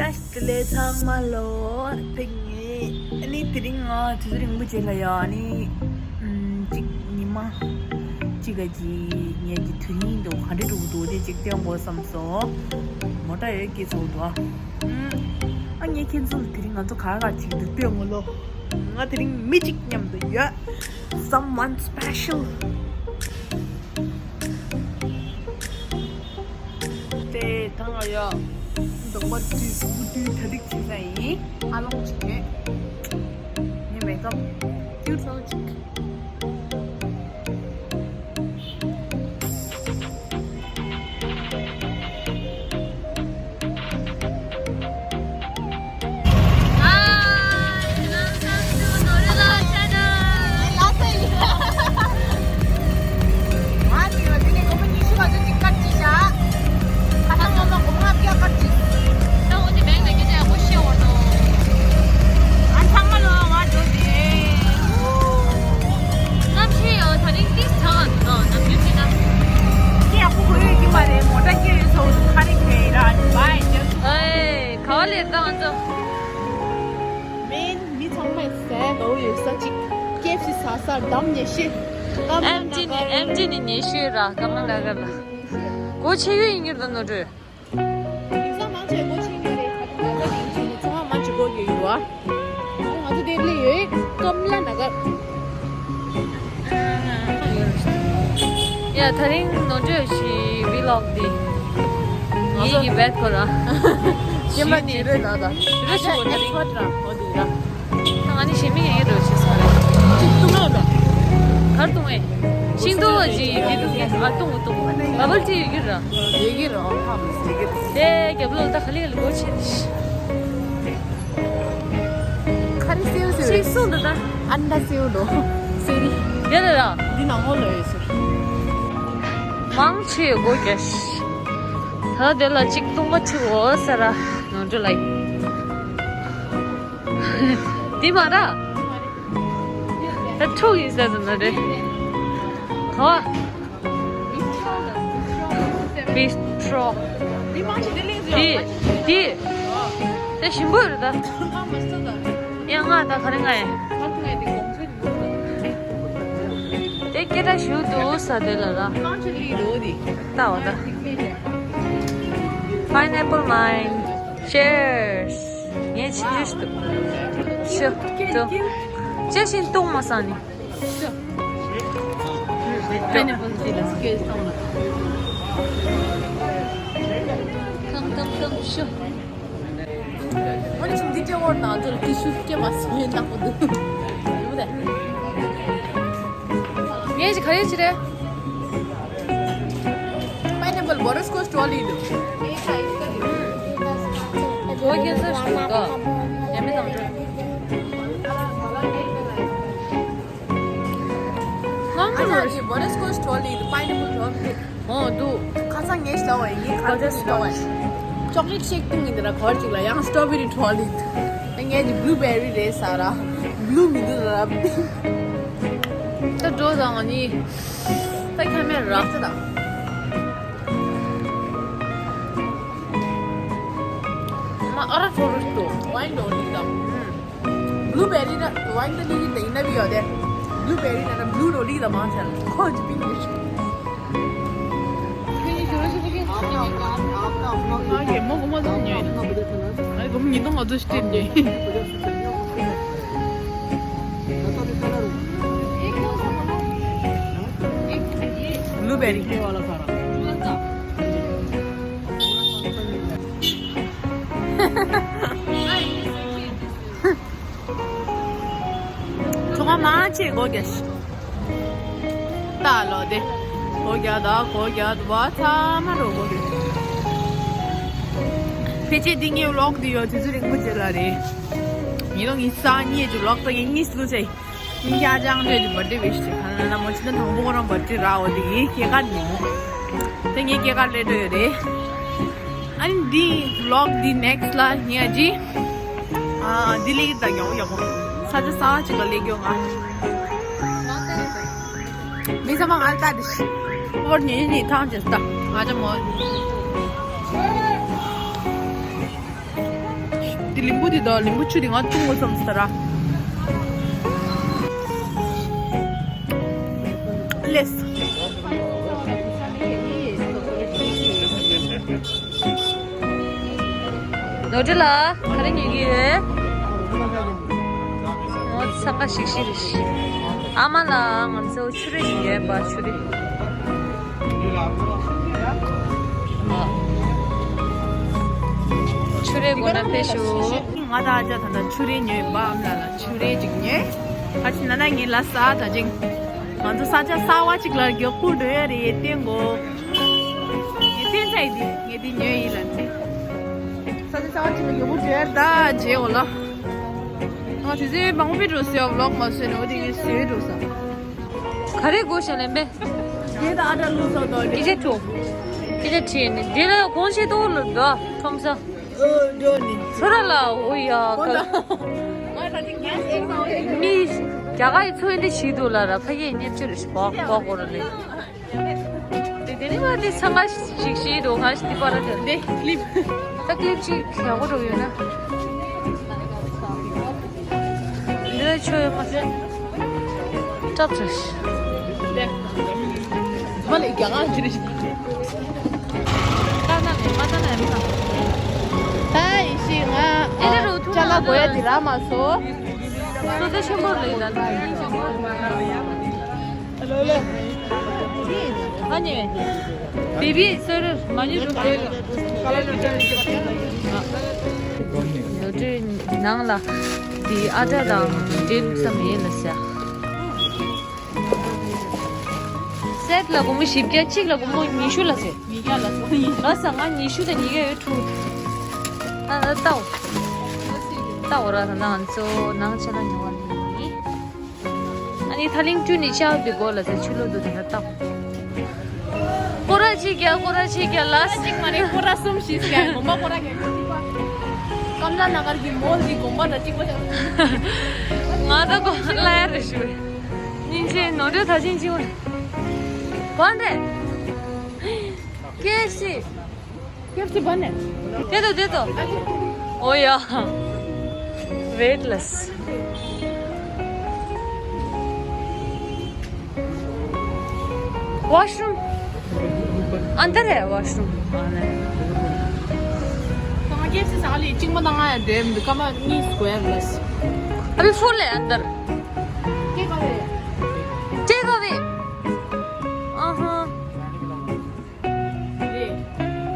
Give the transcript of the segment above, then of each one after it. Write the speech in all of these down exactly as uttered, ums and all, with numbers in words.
བཀྲ་ཤིས་བདེ་ལེགས་ཚང་མ་ལོ། ད་ངས་ཨ་ནི་དེ་རིང་ང་དུས་ཚོད་རིང་པོ་རྗེས་ལ་ཡ་ཨ་ནི་ཨམ་གཅིག་ཉི་མ་གཅིག་ག་གི་ངས་ཀྱི་དུས་ཡུན་འདུག་ག་འདྲ་འགྲོ་གི་འདུག་དེ་གཅིག་སྟོན་དགོས་བསམ་སོང་། མོ་ཊ་ཡོད་ཀྱི་ཚོགས་འདུག་ཨ། ཨ་ངས་ཁྱེད་ཚོ་ལ་དེ་རིང་ང་ཚོ་ག་རེ་ག་རེ་བྱེད་ཀྱི་འདུག་སྟོན་དགོས་ལོ། ང་དེ་རིང་མི་གཅིག་མཉམ་དུ་ཡོད། Someone special. དེ་ཐང་ང་ཡ། གདོང་པ་བཀྲུས་སྐུ་བཀྲུས་ད་ལིག་བྱེད་ས་ཡིན། ཨ་ལོང་གཅིག་རེད། ངའི་མེག་ཨབ་ཏིལ་ཚང་གཅིག་ཨེ། ག་བ་ལས་བཏང་ཚོ། མེན་མི་ཚང་མས་ཟས་དགའ་བོ་ཡོད་ས་གཅིག་ཀེ་ཨེཕ་སི་ཟ་ས་འདམ་ཉེ་ཤོས། ཀམ་ལ་ཨེམ་ཇི་ནི་ཨེམ་ཇི་ནི་ཉེ་ཤོས་ར་ཀམ་ལ་ནག་གར་ལ། སྒོ་ཕྱེ་ཡུལ་ཡིན་གྱི་རེད་ད་ནོར་འཁྲུལ། དེང་སང་མང་ཆེ་སྒོ་ཕྱེ་ཡུལ་རེད། ད་ལྟ་ནི་ཚང་མ་མང་ཆེ་སྒོ་ཕྱེ་ཡུལ་བ། ང་ཚོ་དེ་ལ་ཡོད་ཀམ་ལ་ནག་གར། ཡ་ད་རིང་ནོར་འཁྲུལ་ཞིག་ཝི་ལོག་འདི། ངེད་ཀྱི་བེད་ཁོ་ར། སྐྱེས་མ་ཇི་རེད་ན་ད། རེ་ཞིག་ད་ཨེ་ཕོད་ར་འོ་འདི་ར། ད་ང་ནི་ཞེ་མི་ཡེ་རོ་ཆེ་སོང་རེད། ཅིག་བཏུང་ཡ་མེད། གར་བཏུང་ངས། ཤིང་ཏོག་ལ་ཅིག་འདི་བཏུང་ངས་ཨ་བཏུང་བཏུང་། བ་བལ་ཊི་ཡོད་ཀྱི་ར། ཡོད་ཀྱི་ར་ཨ་ཧ་མི་ཟེར་གྱི་ར། དེ་རྒྱབ་ལོགས་ད་ག་ལེ་ག་ལེ་སྒོ་ཕྱེ་ནི། ཁ་རི་སེའུ་སེའུ་རེད། ཤིང་སུ་འདི་ད། ཨན་ད་སེའུ་ལོ། སེ་རི། དེ་ལ་ར། འདི་ནང་ངོ་ལོ་ཡོད་ཟེར། མང་ཆེ་སྒོ་རྒྱག་ཤི། ད་དེ་ལ་གཅིག་བཏུང་བ་ཆུ་འོ་ས་ར་ནོར་འཁྲུལ་ལ་ཡིན། འདི་མ་ར། ད་ཕྲུག་ཡིན་ས་ཟེར་ན་རེད། ག་བ། བི་ཊྲོ། འདི་མང་ཆེ་འདི་ལིང་ཟེར། འདི། འདི། དེ་ཞིམ་པོ་རེད་ད། ང་མ་ཟ་ད། ཡང་ང་ད་ག་རེ་ང་ཡིན། ང་ད་ང་ཡིན་དེ་གོང་ཚོད་འདུག་ད། དེ་སྐད་གྲགས་ཞུ་འདུག་ས་དེ་ལ་ར། མང་ཆེ་ལིང་འདུག་འདི། ད་འོ་ད། Pineapple mine. Cheers. ངས་ཆི་ཉོས་ཤི་འདུག་ཤི། ཏུ། ཅེ་ཤིན་ཏུང་མ་སང་ནི། ཤི། Pineapple འདི་ལ་སྐྱེས་སོང་ལ། ཀམ་ཀམ་ཀམ་ཤི། ཨོ་ནི་ཅིག་འདི་ཅེ་བོར་ནང་ཚོར་ཀི་ཤུ་སྐྱེ་མ་སོང་ཡོད་ནག་པོ་འདུག་ཡོད་རེད། ངས་ཅི་ག་རེ་ཅི་རེད། Pineapple butterscotch trolley འདུག་ཇོ་ཁྱེད་ཚོ་ཞུ་གོ་ཡ་མི་དང་འགྲོ། ང་ཨ་ཅག་གི་butterscotch trolley འདུག pineapple trolley འདུག་ཨོ་འདུག་ཁ་སང་ངས་ལྟ་བ་ཡིན། ཁ་སང་ངས་ལྟ་བ་ཡིན། chocolate shake བཏུང་གི་འདི་ལ་གོར་ཅིག་ལ་ཡང་strawberry trolley འདུག་ངས་འདི་blueberry རེད་ཟེར་ར། blue མི་འདུག་ལ། ད་འགྲོ་དང་ནི། ད་ཁ་མེད་ར། ད་མ་ཨ་ར་ཕོ་རུ་ཏོ་wine འགྲོ་ནི་དང་། blueberry ན་wine ད་ནི་ནི་ཡིན་ན་བི་ཡོད་དེ། blueberry ན་ན་blue འགྲོ་ནི་དང་མང་ཆེ་ལ་ཁོ་ཅི་པིན་ནི། ང་གི་མོ་གོ་མ་ཟ་ཉོས། ང་གི་མོ་ཉིན་ཐོ་ང་ཚོ་ཤི་ཏེ་ཉོས། blueberry ཚོང་ཁང་མང་ཆེ་སྒོ་རྒྱག་ཤི། ད་ལོ་དེ། སྒོ་རྒྱག་ད་སྒོ་རྒྱག་ད་བ་ཚང་མ་རོ་སྒོ་རྒྱག་ཕལ་ཆེར་འདི་ངའི་vlog འདི་ཡོད་དུས་ཚོད་རིང་པོ་རྗེས་ལ་རེད། ཉིས་སྟོང་ཉི་ཤུ་རྩ་གཉིས་ཀྱི་vlog ད་ངས་གཉིས་སུ་བྱས། ཉིན་རྒྱ་ཅང་འདྲེ་གི་birthday wish ཅིག་ག་ན་ན་མོ་ཅི་ན་དང་པོ་ཁོ་རང་birthday ར་འོ་དེ་ངའི་སྐྱེས་སྐར་ཉིན་མོ། དེ་ངའི་སྐྱེས་སྐར་སླེབས་འགྲོ་ཡོད་རེད། ཨ་ནི་འདི་vlog འདི་next ལ་ངས་ཨ་ཅི། ཨ་འདི་ལས་ཀྱི་ད་ཡོང་ཡོང་མོ། ས་ཆ་གསར་པ་ཅིག་ལ་སླེབས་ཡོང་ང་། མི་ཚང་མ་ང་ལ་ལྟ་དེ་ཤི། ཧོར་ཉིན་ཉིན་ཐང་ཅེས་ལྟ་ང་ཅག་མོ། ལིམ་བུ་འདི་དང་ལིམ་བུ་ཆུ་འདི་ང་བཏུང་དགོས་བསམ་སོང་ད་ར། ལེས། ནོར་འཁྲུལ་ལ་ག་རེ་ཉོ་གི་ཡོད། ངོ་ཚ་ཁ་ཤིག་ཤིག་རེད་ཤི། ཨ་མ་ལ་ང་ཚོ་ཆུ་རེ་ཉོས་པ་ཆུ་རེ། ཆུ་རེ་མགོ་ན་ཕེབས་ཤོག་ང་དང་ཨ་ཅག་ད་ལྟ་ཆུ་རེ་ཉོས་པ་ཨ་མ་ལ་ལ་ཆུ་རེ་ཅིག་ཉོས། ཁ་ཅིག་ན་ན་ངའི་ལ་ས་ད་ཅིང་། ང་ཚོ་ས་ཆ་གསར་བ་ཅིག་ལ་མགྱོགས་པོ་འགྲོ་ཡ་རེད་བསྟན་གོ། ངས་བསྟན་ཚ་ཡི་འདི་ངས་འདི་ཉོས་ཡིན་ལ་ཚེ། ས་ཆ་གསར་བ་ཅིག་ལ་མགྱོགས་པོ་འགྲོ་ཡ་རེད་ད་རྗེས་འོ་ལ། ང་དེ་ཚེ་མང་པོ་འགྲོ་ཟེར་བ་ལོག་མ་བཟོས་ནས་འོ་དེ་ངས་བཟོས་འགྲོ་ས། ག་རེ་དགོས་ཤ་ལེན་པས། དེ་ད་ཨ་ད་ལུག་ས་དོ་དེ། ཀི་ཅེ་ཁྲོ། ཀི་ཅེ་ཁྲི་ནི་དེ་ལ་གོང་ཆེ་ཏོ་ལ་དོ་ཁྲོམ་ས། ཨོ་འགྲོ་ནི། ཚོ་ར་ལ་འོ་ཡ་གོ་ད། ཀ་ང་ད་དེ་ངས་ཨེ་ང་ཨེ་མི་རྒྱ་གར་ཡི་ཚོ་ཡི་འདི་ཞིག་འདུག་ལ་ར་ཕ་གིའི་མཉེན་ཆས་རེ་ཞིག་གོག་གོག་གོ་ར་ལེ། དེ་དེ་ནི་མ་དེ་ས་ང་ཞིག་ཤེས་འགྲོ་ང་ཞིག་དེ་པར་དེ་དེ་ཀླིབ། ད་ཀླིབ་ཅིག་ཡག་པོ་འགྲོ་ཡོད་ན། འདི་ཆོས་ཡོད་མ་རེད། སྐྲབ་རེད། དེ། མ་ལས་རྒྱ་གར་ཅི་རེད། ད་ན་ནས་མ་ད་ན་ཡང་ད། ད་ཡིན་ཤི་ང་ཨེ་རེད་རོ་ཐུག་ཅ་ལག་དགོས་ཡ་དེ་རག་མ་སོང་། སོ་ད་ཆེན་པོ་རེད་ད་ད་ཆེན་པོ་རེད། ཨ་ནི། བི་བི་སོ་རེ་མ་ཉོ་རུ་བྲེལ། ཡོད་དུས་ནང་ལ་འདི་ཨ་ཏྲ་དང་འདྲེ་ལུགས་ས་མེད་ལ་ཟེར། སེཊ་ལ་སྒོར་མོ་བཞི་བརྒྱ་གཅིག་ལ་སྒོར་མོ་ཉི་ཤུ་ལ་ཟེར། ཉིས་བརྒྱ་ལ་སོང་ཡིན། ལ་ས་ང་ཉི་ཤུ་དང་ཉིས་བརྒྱ་ཡོད་ཐུག་ཨ་ཨ་ལྟའོ། ལྟའོ་ར་ད་ང་ཚོ་ནང་ཆ་ལ་ཉོ་བ་ལས་ཡིན། ཨ་ནི་ཐ་ལིང་ཀྲུ་ནི་ཤའོ་དེ་གོ་ལ་ཟེར་ཆུ་ལོ་དུ་དེ་ན་ལྟའོ། སྐོར་ར་ཆིག་བརྒྱ་སྐོར་ར་ཆིག་བརྒྱ་ལ་ས། གཅིག་མ་རེད་སྐོར་ར་གསུམ་བཞི་ཟེར་གོམ་པ་སྐོར་ར་བརྒྱད་ཅུ་གཅིག་པ། ཀམ་ལ་ན་གར་གྱི་མོལ་གྱི་གོམ་པ་དང་གཅིག་པ་ཆགས། ང་ད་གོ་ལ་ཡ་རེ་ཞུ། སྙིང་རྗེ་ནོར་འཁྲུལ་ད་ཕྱིན་ཅི་བ། གོན་རེད། ཀེ་ཨེཕ་སི། ཀེ་ཨེཕ་སི་བ་ནས། དེ་དོ་དེ་དོ། ཨོ་ཡ། ཝེཊ་ལེས། वाशरूम अंदर है, वॉशरूम। कहाँ के से साले चिंग मत आया दे, कम नहीं स्क्वायर लेस। अभी फुल है अंदर। Take away. Take away. ཨ་ཧ། རེད།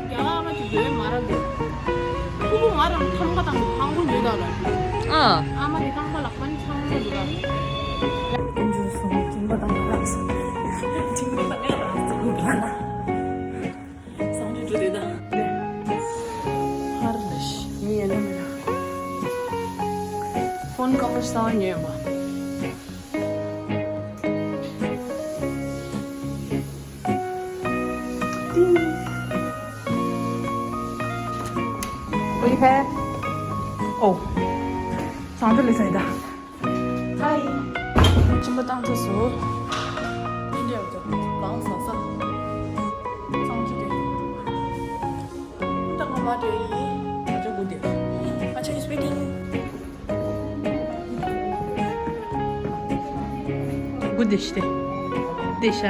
རྒྱ་གར་ཨ་མ་ཅིག་འདོད་མ་ར་འདུག་ཕྲུ་གུ་ང་རང་ཐང་ག་དང་ཕང་པོ་ཡོད་ད་ལ། ཨ། ཨ་མ་དེ་ཐང་ག་ལག་པ་ནི་ཚང་མ་འདུག་ལ། ཀུན་སྦྱོར་སོང་ཅིང་པ་དང་ཡག་སོང་། ཅིང་པ་དང་ཡག་སོང་། ཅིང་པ་དང་ཡག་སོང་། སང་ཉིན་འགྲོ་དེ་ད། ཧར་ལ་ཤི་ངའི་ཡན་ན་མི་ལ། ཕོན་ཀ་བར་སང་ཉོས་པ། ཏིང་། What do you have? Oh. ཚང་དུ་ལས་ས་ཡིན་ད། Hi. ཅིམ་པ་བཏང་ཚོ་སུ། ཡིན་འདྲ་བ་ཚོ་གང་ཟ་ས། ཚང་ཚོ་དེ། ད་ང་མ་འདྲ་ཡིན། ཨ་ཅག་གུ་དེ། ཨ་ཅག་is waiting. གུ་དེ་ཤི་དེ། དེ་ཤ།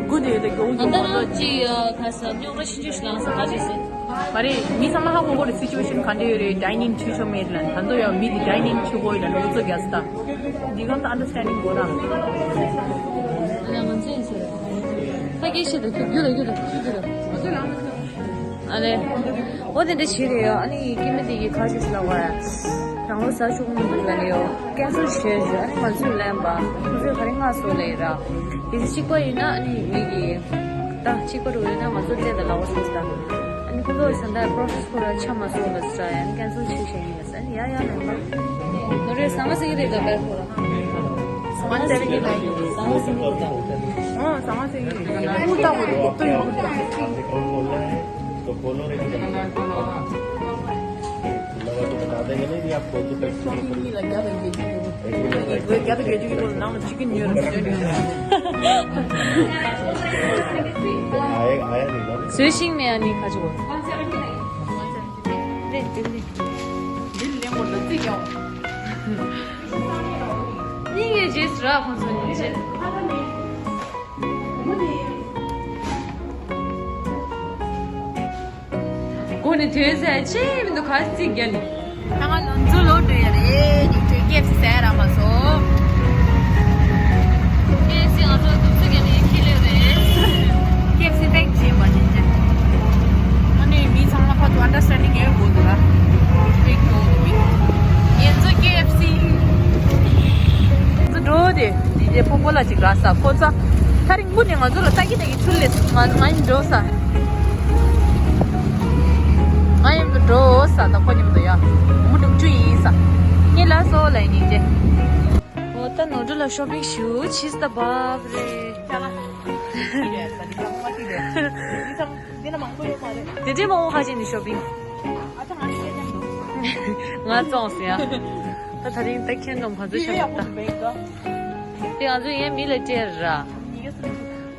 གུ་དེ་དེ་གུ་དེ་ད་ལྟ་ང་ཅི་ཡ་ཁ་ས་རྙོག་དྲ་ཤི་ཆུ་ཤི་ལང་ས་ཁ་ཆེ་སེ། མ་རེད། མི་ཚང་མ་ཧ་གོ་གོ་རེད། སི་ཅུ་ཨེ་ཤན་ག་འདྲ་ཡོད་རེད། ཌའི་ནིང་ཆུ་ཆོ་མེད་ལ་ད་དོ་ཡ་མི་དེ་ཌའི་ནིང་ཆུ་གོ་ཡོད་ལ་ལོ་ཚོ་རྒྱ་སི་ད། འདི་གང་ད་ཨན་ཌར་སི་ཊེན་ཌིང་གོ་ར། ཨ་ལ་ང་ཚོ་ཡིན་ཟེར། ཕ་གི་ཤི་དེ་ཁྱོད་རྒྱུ་ལ་རྒྱུ་ལ་ཁྱོད་རྒྱུ་ལ། ཨ་ལེ། འོ་དེ་འདྲ་བྱེད་རེད་ཡོ། ཨ་ནི་སྐྱེ་དམན་དེ་གི་ཁ་ཤས་ལ་བ་ཡ། རང་ལོ་ཟ་ཆོག་གི་མི་འདུག་ལ་ནི་ཡོ། ཀན་སལ་བྱས་བྱས་ཨ་ནི་ང་ཚོས་ལན་པ། ཁོ་ཚོས་ག་རེ་ང་སོ་ལེ་ར། གལ་སྲིད་གཅིག་པ་ཡིན་ན་ཨ་ནི་མི་གི། ད་གཅིག་པ་རུ་ཡོད་ན་ང་ཚོ་བལྟས་ད་ལ་བ་སོང་ད། ཨ་ནི་ཁོ་ཚོ་ཟ་འདྲ་པྲོ་སེ་སི་ཁོ་ར་ཆ་མ་སོང་ལ་ཟ་ཡ་ཨ་ནི་ཀན་སལ་བྱས་བྱས་ཡིན་ལ་ཟ་ཡ་ཡ་ལན་པ། ནོ་རེ་ཟ་མ་ཟ་གི་རེད་ད་པའི་ཁོ་ར། ཟ་མ་ཟ་གི་རེད་ད། ཟ་མ་ཟ་གི་རེད་ད། ཨ་ཟ་མ་ཟ་གི་རེད་ད། ཨུ་ད་འོ་རེད་ད་ཡོད་གི་རེད་ད། ལ་བ་དེ་ད་ད་ཡ་ལེ་ཡ་ཁོ་ཚོ་ད་ཤོ་ཕིང་གཉིས་ལ་བརྒྱ་དང་བརྒྱད་ཅུ་ཡོད། བརྒྱ་དང་བརྒྱད་ཅུ་གི་ནང་ལ་ཅི་གི་ཉོས་ར་ཟེར་ནས། བཟོས་ཤིང་མེད་ཨ་ནི་ཁ་ཆུ་གོ། སྙིང་ངེ་རྗེས་སུ་རག་ཁོང་ཚོ་ཉིན་བྱེད། སྒོ་ནས་དོན་ཟེར་ཅི་མི་འདུག་ག་རྩིས་རྒྱ་ནི། ད་ང་ལོ་འཛུལ་ལོ་འགྲོ་ཡ་རེད། ཉིན་ཁྲོད་ཀེ་ཨེཕ་སི་ཟ་རག་མ་སོང་། ཀེ་ཨེཕ་སི་ང་ཚོ་དུམ་ཚིགས་ཀྱི་ནས་ཁྱི་ལེ་རེད། ཀེ་ཨེཕ་སི་ཐེག་བྱེད་པ་ཅན་ཅན། ཨ་ནི་མི་ཚང་མ་ཁ་ཐུག་ཨན་ཌར་སི་ཊེན་ཌིང་ཡོད་དགོས་འདུག་ལ། ཐེག་ཡོད་འདུག་མི། ཡན་ཚོ་ཀེ་ཨེཕ་སི། ཚོ་འགྲོ་དེ། དེ་ཕོ་པོ་ལ་ཅིག་ར་ས་ཁོ་ཚ། ཐ་རིང་པུ་ནས་ང་ཚོ་ལ་ལྟ་གི་ལྟ་གི་ཚུར་ལས་ང་ང་ཡིན་འགྲོ་ས། ང་ཡིན་འགྲོ་ས་ད་ཁོ་མཉམ་དུ་ཡ། མུ་འགྲུབ་ཆུ་ཡིན་ས། ངས་ལ་སོ་ལ་ཡིན་ཅེ། འོ་ད་ནོར་འཁྲུལ་ལ་ཤོ་པིང་ཞུ་ཆིས་ད་བབ་རེད། དེ་འདྲའི་མང་པོ་ཁ་ཅིག་ནི་ཤོ་པིང་། ང་བཙོང་ཟེར་ཡ། ད་ད་རིང་ད་ཁྱེད་རྣམས་ཕར་ཚུར་ཤོ་པིང་ད། དེ་ང་ཚོ་ཡན་མི་ལ་སྤྲད་ར།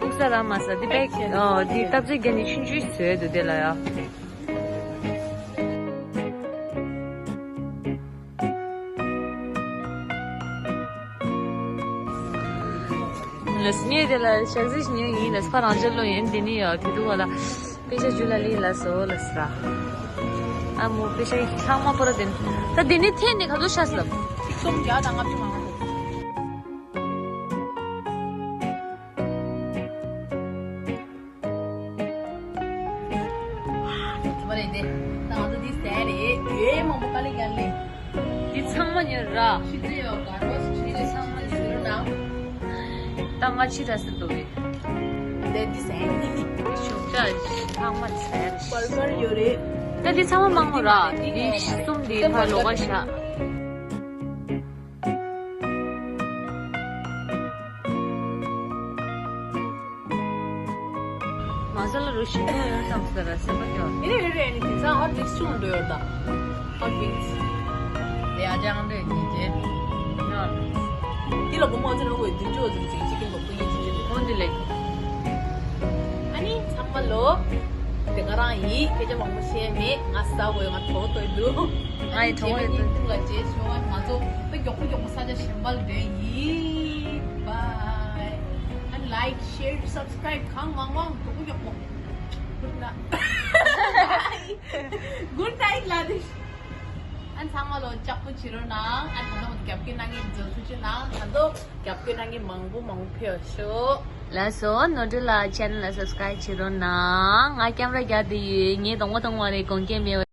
ཨུག་ས་ར་མ་ས་དེ་པེག་ཨོ་དེ་སྟབས་ཚེ་རྒྱ་ནི་ཆུན་ཆུན་བཟོས་འདུག་དེ་ལ་ཡ། ལས་ངས་དེ་ལ་ཞག་ཟིག་ཉོས་ཡིན་ལས་ཕ་རང་ཅག་ལོ་ཡིན་དེ་ནི་ཡ་དེ་དུ་བ་ལ། དཔེ་ཆ་ཇུ་ལ་ལི་ལ་སོ་ལ་སི་ར། ཨ་མོ་དཔེ་ཆ་ཚང་མ་པོ་ར་དེ་ནི། ད་དེ་ནི་འཐེན་ནས་ག་ཚོད་ཤ་སི་ལབ། ཆིག་སྟོང་བརྒྱ་དང་ལྔ་བཅུ་ང་ལྔ་ཐོབ། ཚོ་རེད་དེ། ད་ང་ཚོ་འདི་ཟས་རེད། ཡོད་མང་པོ་དཀའ་ལས་རྒྱག་ལས། འདི་ཚང་མ་ཉོས་ར། ཕྱི་དྲོ་ཡོད་ག་རོ་ཕྱི་དྲོ་ཚང་མ་ཉོས་ཟེར་རོ་ན། ད་ང་ཕྱི་དྲོ་ཟེར་འདུག་བས། དེ་འདི་ཟས་ནི། ཞོགས་ཇ་ཚང་མ་ཟས་རེད། པར་པར་ཡོད་རེད། ད་འདི་ཚང་མ་མང་པོ་ར། འདི་གསུམ་འདི་ཕར་ལོགས་ཀ་བཞག་མ་ས་ལ་རུ་ཞིག་ཐོག་ཡོད་ཙམ་ཟེར་ར་སེམས་པ་སྐྱོ། ཨེ་རེད་རེད་རེད། ཨ་ནི་དེང་སང་ཨར་ཏིས་ཆུང་འགྲོ་ཡོད་ད། ཨར་ཏིས། དེ་ཨ་ཅང་འདྲེ་ཉིན་རྗེས། འདི་ལ་བུ་མོ་ཚོ་ནང་བའི་བདུན་ཅུ་ཙམ་ཅིག་ཅིག་གིན་པ་བུ་ཡིན་ཅིག་ཅིག་འོན་འདི་ལས། ཨ་ནི་ཚང་མ་ལོ། དེ་ག་རང་ཡིན་སྐད་ཆ་མང་པོ་བཤད་མེད། ང་ཟ་དགོས་ང་གྲོད་ཁོག་ལྟོགས་འདུག་ང་ཡི་གྲོད་ཁོག་ལྟོགས་འདུག་ལ་རྗེས་ཤོག་ང་ཚོ་དཔེ་མགྱོགས་པོ་མགྱོགས་པོ་ས་ཆ་གཞན་པ་ལ་འགྲོ་ཡིན། Bye. And like, share, subscribe གང་མང་མང་མགྱོགས་པོ་མགྱོགས་པོ། Good night. Good night ལ་དུ། ཨན་ཚང་མ་ལོ་ལྕགས་པོ་བྱེད་རོགས་གནང་། ཨན་ད་ལྟ་རྒྱབ་སྐྱོར་གནང་མཁན་ཚོ་ཐུགས་རྗེ་གནང་། ད་ལྟ་རྒྱབ་སྐྱོར་གནང་མཁན་མང་པོ་མང་པོ་ཕེབས་ཤོག་ལགས་སོ། ནོར་འཁྲུལ་ལགས་ཆེ་ནལ་ལ་སབ་སི་ཀ་རའིབ་བྱེད་རོགས་གནང་། ང་ཀེམ་ར་རྒྱག་བསྡད་ཡོད། ངའི་གདོང་པ་མཐོང་བ་རེད། དགོངས་འགལ་མེད་པ།